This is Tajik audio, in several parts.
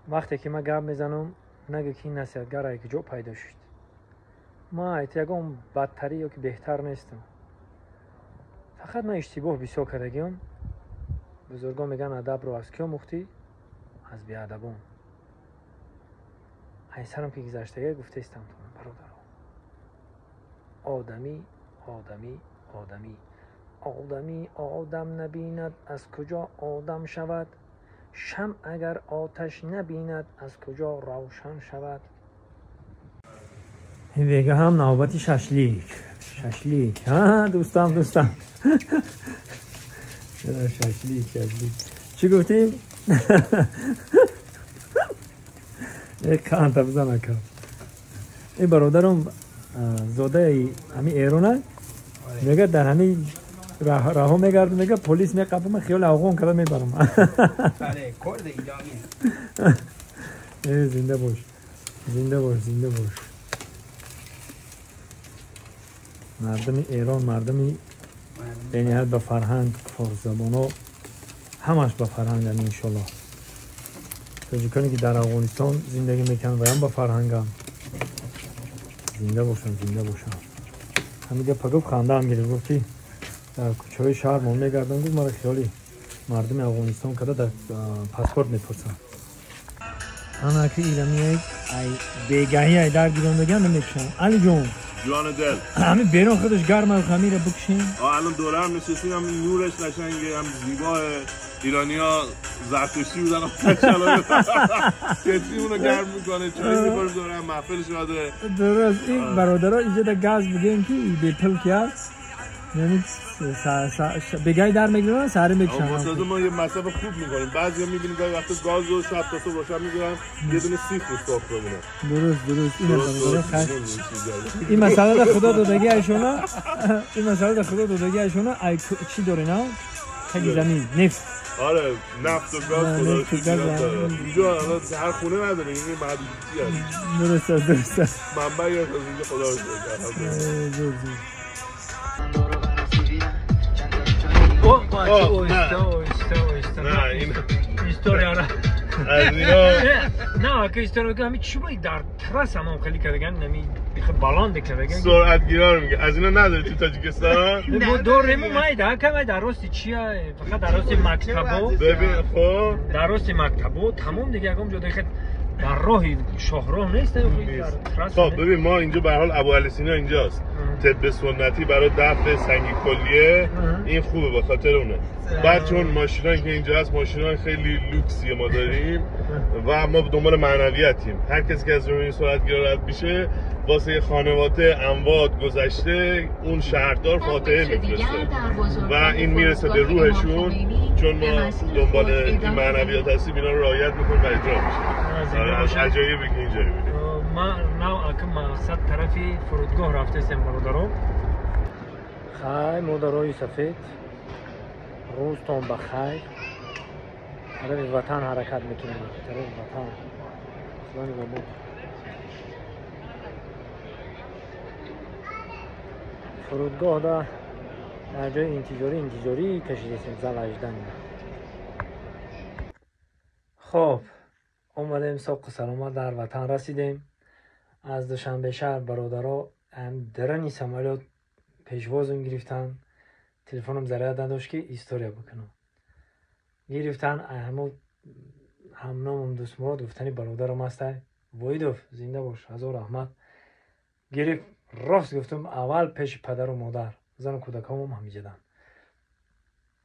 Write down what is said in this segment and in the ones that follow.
Вақте ки ман гап мезанам, нагӯ ки ин насиҳатгар ай куҷо пайдо шуд. Ман айти ягон бадтарӣ ё ки беҳтар нестам. Фақат ман иштибоҳ бисёр кардагиам. Бузургон мегӯянд, адабро аз кӣ омӯхтӣ? Аз беадабон. Айсарам ки гузаштага гуфтаистам бародаро. Одамӣ, одамӣ, одамӣ. Одамӣ одам набинад, аз куҷо одам шавад? Шамъ агар оташ набинад, аз куҷо равшан шавад? Ин вега ҳам навбати шашлик. Шашлик. Ҳа, дӯстам, дӯстам. Шашлик, шашлик. Чӣ гуфтӣ? Канта бизан ака. Ин бародарам зодаи ҳамин Эрона мега дар ҳамин раҳо мегардам, мега полис меқапам, ман хиёли афғон карда мебарам. Зинда бош, зинда бош, зинда бош. Мардуми Эрон мардуми бениҳоят ба фарҳанг, форсзабонҳо ҳамаш ба фарҳанганд иншоллоҳ. Тоҷиконе ки дар Афғонистон зиндагӣ мекунанд ваям ба фарҳанганд. Зинда бошанд, зинда бошанд. Ҳамин гапа гуфт, хандаам гирифт, гуфт ки дар кӯчаҳои шаҳр мо мегардам, гуфт мара хиёли мардуми Афғонистон карда дар паспорт мепурсанд. Ана ки иламияй ай бегаҳӣ ай дар гирондагиам намекушам. Алиҷон, جان دل، همین بیرون خودش گرمه و خمیره بکشیم. الان دوره هم نشستیم، هم نورش قشنگه هم زیباه. ایرانی‌ها زرتشتی بودن، کتریمون رو گرم میکنه، چای میخوریم دوره هم، محفل شده. درست. این برادرها اینجا در گاز بگیم که بی پل که هست، یعنی بگای در میگیرن، سری میکشن. ما یه مصرف خوب میکنیم. بعضیا میبینیم گاهی وقتا گاز رو شب تا صبح روشن میذارن، یه دونه سیخ رو صاف بمونه. درست درست. این مسئله در خدا دادگی ایشونا، این مسئله در خدا دادگی ایشونا. ای چی داره نه؟ تگ زمین، نفت. آره، نفت و گاز خدا رو شکر داره. اینجا الان هر خونه نداره، این محدودیتی هست. درست است، درست است. منبعی هست از اینجا، خدا رو شکر. نه این история نه که история که همین چی باید در ترس هم خیلی کردن، نمی баланде кардаган. سرعتگیرا رو میگه. از اینا نداری تو تاجیکستان؟ دورمو مایدا کم در راستی چیه؟ فقط در راستی مکتبو. ببین خب در راستی مکتبو تمام دیگه، یکم جدا خیلی در راه شاهراه نیست. خب ببین ما اینجا به هر حال ابوعلی سینا اینجاست. طب سنتی برای دفع سنگ کلیه این خوبه، به خاطر اونه. بعد چون ماشینایی که اینجا هست ماشینای خیلی لوکسیه ما داریم و ما دنبال معنویتیم. هر کسی که از روی این سرعتگیرا رد میشه واسه خانواده اموات گذشته اون شهردار فاتحه میفرسته و این میرسه به روحشون. چون ما دنبال این معنویات هستیم اینا رو رعایت میکنیم و اجرا میشه. از عجایبی که اینجا میبینیم. ما نو اکم مقصد طرفی فرودگاه رفته استیم برادرم. خیر مادرای سفید، روزتان بخیر. طرف وطن حرکت میکنیم، طرف وطن. خدا نگهدار. فرودگاه در جای انتظاری کشیدیم زل 18. خب اومدیم ساق سلامت در وطن رسیدیم. از دوشنبه شهر برادرها هم درنی سمالیات پیشوازم گرفتن. تلفنم ذریعت نداشت که история بکنم. گرفتن همو همنامم دوست مراد گفتنی برادرم هست وایدوف، زنده باش، هزار رحمت. گرفت راست گفتم اول پیش پدر و مادر، زن و کودکامم همیجدن.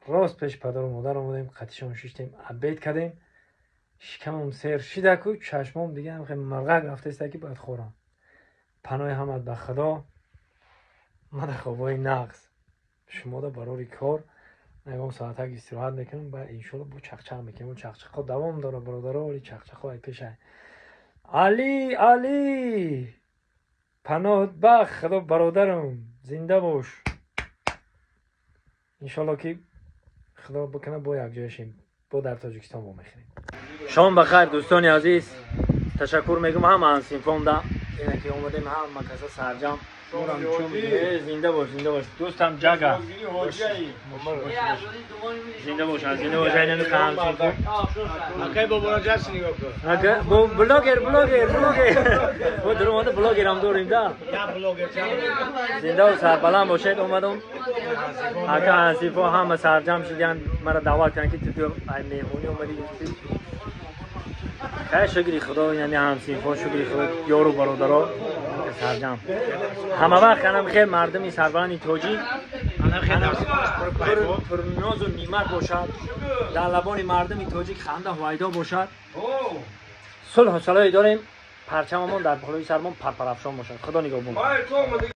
راست پیش پدر و مادر آمدیم، قطیشان شیشتیم، عبید کردیم. شکمم سیر شیده کو چشمام دیگه هم خیلی مرغک رفته است که باید خورم. پناه همت به خدا. من در خوابای نقص شما دا برای کار نگام ساعت یک استراحت میکنم و انشالله با چخچخ میکنم. چخچخ دوام داره برادرها، ولی چخچخ های پیش های. علی علی پناه به خدا برادرم، زنده باش. انشالله که خدا بکنه با یک جایشیم، با در تاجیکستان با میخوریم. شام بخیر دوستان عزیز. تشکر میگم هم انسینفون ده اینه که اومدیم هم مکسا سرجم Зинда бош, зинда бош. Дӯстам ҷага. Зинда бош, зинда бош. Айнан кам. Акай бобора ҷашн нигоҳ кун. Ака, бо блогер, блогер, блогер. Бо дуромада блогер ҳам дорем да. Я блогер. Зинда ва сарбаланд бошед, омадам. Ака ҳансифо ҳама сарҷам шуданд, маро даъват карданд ки ту биё, ай меҳмонӣ омадӣ. Хайр, шукри Худо, яъне ҳамсинфо, шукри Худо, ёру бародаро сарҷам. Ҳама вақт анам хел мардуми сарбаланди тоҷик пурнозу нимат бошад, дар лабони мардуми тоҷик ханда ҳувайдо бошад. Сулҳу салоҳе дорем, парчамамон дар болои сармон парпарафшон бошад. Худо нигаҳбон.